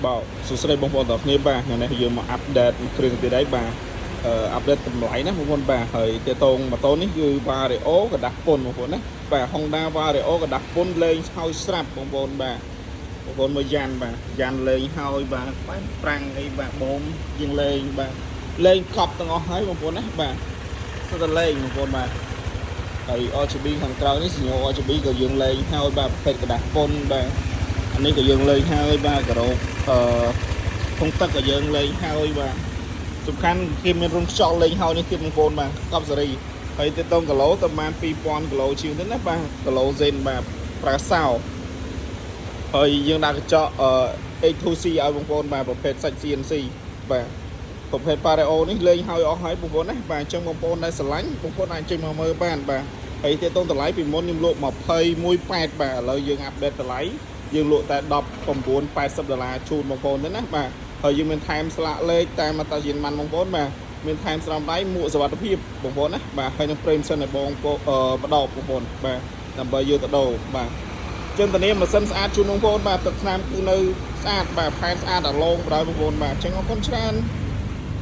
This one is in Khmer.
បាទសួស្តីបងប្អូនទាំងអស់គ្នាបាទថ្ងៃនេះយើងមក update មួយគ្រឿងទៀតហើយបាទ update តម្លៃណាបងប្អូនបាទហើយទាក់ទងម៉ូតូនេះគឺ Vario ក្រដាសពុនបងប្អូនណាបាទ Honda Vario ក្រដាសពុនលេងហើយស្រាប់បងប្អូនបាទបងប្អូនមើលយ៉ាន់បាទយ៉ាន់លេងហើយបាទបែបប្រាំងអីបាទបូមយើងលេងបាទលេងកប់ទាំងអស់ហើយបងប្អូនណាបាទសុទ្ធតែលេងបងប្អូនបាទហើយ RGB ខាងក្រៅនេះសញ្ញា RGB ក៏យើងលេងហើយបាទប្រភេទក្រដាសពុនបាទអានេះក៏យើងលេងហើយបាទការ៉ូបអឺធុងទឹកក៏យើងលេងហើយបាទសំខាន់គេមានរុំខ្យល់លេងហើយនេះទៀតបងប្អូនបាទកប់សេរីហើយទៅតងគីឡូប្រហែល2000គីឡូជាងទៅណាបាទគីឡូសេនបាទប្រើសោហើយយើងដាក់កញ្ចក់អឺ H2C ឲ្យបងប្អូនបាទប្រភេទសាច់ CNC បាទប្រភេទ Vario នេះលេងហើយអស់ហើយបងប្អូនណាបាទអញ្ចឹងបងប្អូនដែលស្រឡាញ់បងប្អូនអាចចេញមកមើលបានបាទហើយទាក់ទងតម្លៃពីមុនខ្ញុំលក់21.8បាទឥឡូវយើង update តម្លៃយើងលក់តែ19.80ដុល្លារជូនបងប្អូនទៅណាបាទហើយយើងមានថែមស្លាកលេខតាមអត្តសញ្ញាណប័ណ្ណបងប្អូនបាទមានថែមស្រោមដៃមួកសុវត្ថិភាពបងប្អូនណាបាទហើយនឹងប្រេងម៉ាស៊ីនឲ្យបងប្អូនបដបបងប្អូនបាទដើម្បីយកទៅដូរបាទចឹងតានេះម៉ាស៊ីនស្អាតជូនបងប្អូនបាទទឹកថ្នាំគឺនៅស្អាតបាទផែនស្អាតអាឡងបណ្ដោយបងប្អូនបាទចឹងអរគុណច្រើន។